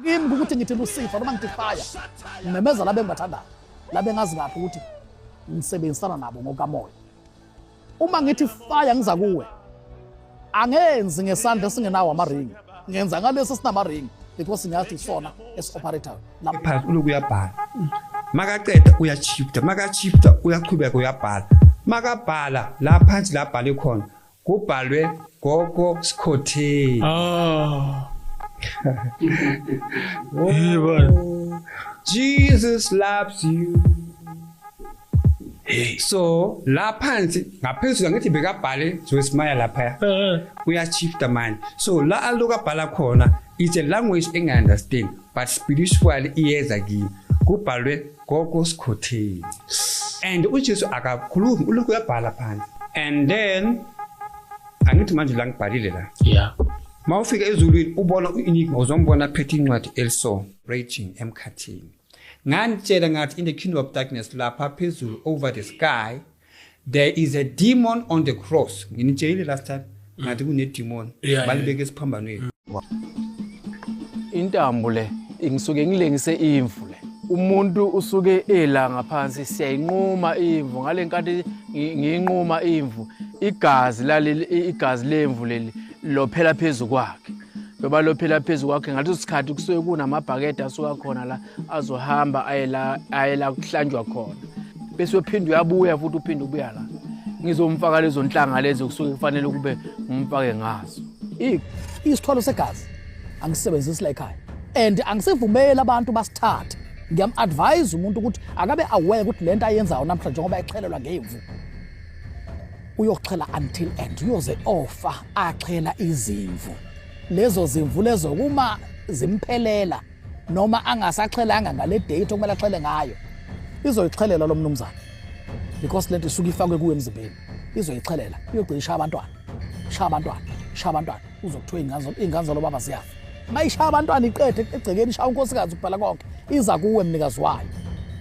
Kimi ukuthi ngithi Lucifer noma ngithi fire, ngimemeza laba engibathandayo, laba engazi kahle ukuthi ngisebenzisana nabo ngokamoya. Uma ngithi fire ngiza kuwe, angenzi ngesandla esingenawo amaringi, ngenza ngalesi esinamaringi because ngiyazi isona esi-operatayo. Phansi uloku uyabhala, makaqeda uyachipta, makachipta uyaqhubeka uyabhala, makabhala la phansi la bhale khona kubhalwe Gogo Skhotheni. Ah. Oh, Jesus loves you. Hey. So la phansi ngaphezulu angithi bekabhale Joyce Meyer lapha. Uyachifta manje. So la aloku abhala khona it's a language engi-understand but spiritually iyeza kimi. Kubhalwe Gogo Skhotheni. And uJesu akakhulumi ulokhu uyabhala phansi. And then angithi manje la ngibhalile la. Yeah. Mawufika ezulwini ubona u-Enigma uzombona aphethe incwadi eliso raging emkhathini. Nganitshela ngathi in the kingdom of darkness lapha phezulu over the sky there is a demon on the cross. Nginitshelile last time ngathi kune demon balibeke esiphambanweni. Intambo le ngisuke ngilengise imvu le. Umuntu usuke ela ngaphansi, siyayinquma imvu. Ngale nkathi ngiyinquma imvu, igazi laleli, igazi lemvu leli lophela phezu kwakhe. Loba lophela phezu kwakhe ngaleso sikhathi kusuke kunamabhakede asuka khona la azohamba aye la aye la kuhlanjwa khona, bese uphinde uyabuya futhi uphinde ubuya la ngizomfaka lezo nhlanga lezo kusuke kufanele kube ngumfake ngazo. Isithwalo segazi angisebenzisi la ekhaya and angisivumeli abantu basithathe. Ngiyam-advise umuntu ukuthi akabe aware ukuthi lento ayenzayo namhlanje njengoba exhelelwa ngemvu, uyoxhela until end, uyoze ofa axhela izimvu lezo zimvu lezo. Kuma zimphelela noma angasaxhelanga ngale date okumele axhele ngayo, izoyixhelela lo mnumzane because lento isuke ifakwe kuwe emzimbeni. Izoyixhelela, iyogcina ishaya abantwana, shaya abantwana, shaya abantwana, uzokuthiwa iy'ngane zalo baba ziyafa. Mayishaya abantwana iqede egcekeni, ishaya unkosikazi, kuphela konke, iza kuwe mnikazi wayo.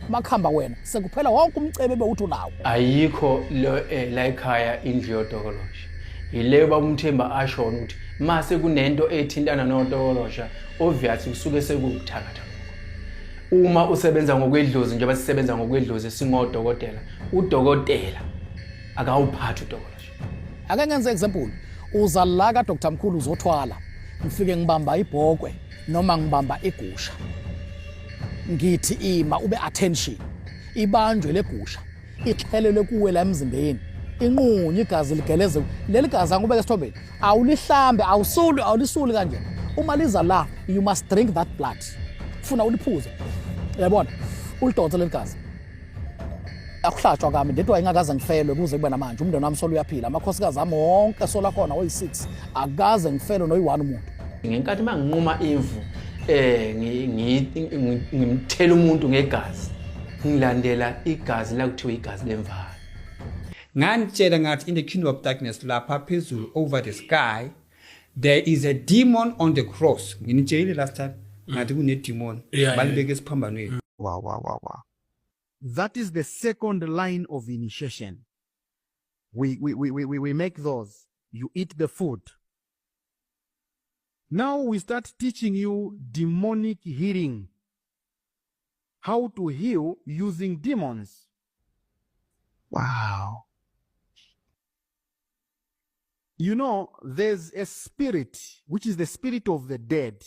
Makuhamba wena sekuphela wonke umcebe bewuthi unawo. Ayikho lo la ekhaya indlu yotokoloshe. Yileyo baba uMthemba ashona ukuthi mase kunento ethintana notokolosha, obviously kusuke sekuwukuthakatha lokho. Uma usebenza ngokwedlozi, njengoba sisebenza ngokwedlozi singodokotela, udokotela akawuphathi utokoloshe. Ake ngenze example, uza la ka-Dr Mkhulu uzothwala, ngifike ngibamba ibhokwe noma ngibamba igusha, ngithi ima ube attention, ibanjwe legusha, ixhelelwe kuwe la emzimbeni, inqunye, igazi ligeleze. Leli gazi angubeke esithombeni, awulihlambe, awusuli, awulisuli kanje. Uma liza la, you must drink that blood, funa uliphuze, uyabona, ulidonse leli gazi. Akuhlatshwa kami ndedwa, wayengakaze ngifelwe kuze kube namanje. Umndeni wami solo uyaphila, amakhosikazi ami wonke sola khona oyi-6, akaze ngifelwe noyi-1 umuntu. Ngenkathi manginquma imvu ngimthela umuntu ngegazi, ngilandela igazi la kuthiwa igazi lemvana. Nganitshela ngathi in the kingdom of darkness lapha phezulu over the sky there is a demon on the cross. Nginitshelile last time ngathi kune demon balibeke esiphambanweni. Wow. That is the second line of initiation. We make those. You eat the food. Now we start teaching you demonic healing. How to heal using demons. Wow. There's a spirit, which is the spirit of the dead.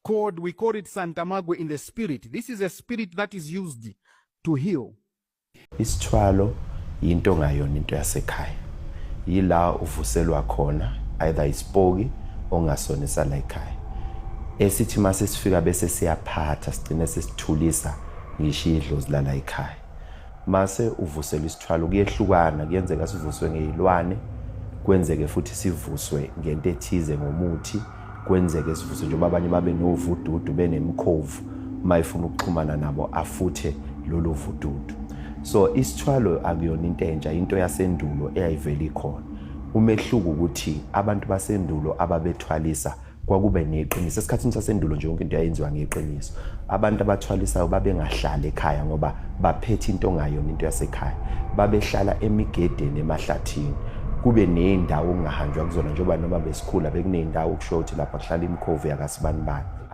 We call it Santa Magwe in the spirit. This is a spirit that is used to heal. Isithwalo yinto ongayona into yasekhaya. Yila uvuselwa khona either isipoki ongasona la ekhaya. Esithi mase sifika bese siyaphatha, sigcine sesithulisa ngisho idlozi lala ekhaya. Mase uvuselwa isithwalo kuyehlukana, kuyenzeka sivuswe ngezilwane, kwenzeke futhi sivuswe ngento ethize, ngomuthi, kwenzeke sivuswe njengoba abanye babe novududu benemkhovu, mayifuna ukuxhumana nabo afuthe lolu vududu. So isithwalo akuyona into entsha, into yasendulo eyayivela ikhona. Umehluko ukuthi abantu basendulo ababethwalisa kwakube neqiniso. Esikhathini sasendulo nje yonke into yayenziwa ngeqiniso. Abantu abathwalisayo babengahlali ekhaya ngoba baphethe into ongayona into yasekhaya. Babehlala emigedeni, emahlathini. Kube ney'ndawo okungahanjwa kuzona, njengoba noma besikhula bekuney'ndawo okusho ukuthi lapha kuhlala imikhovu yakasibanibani.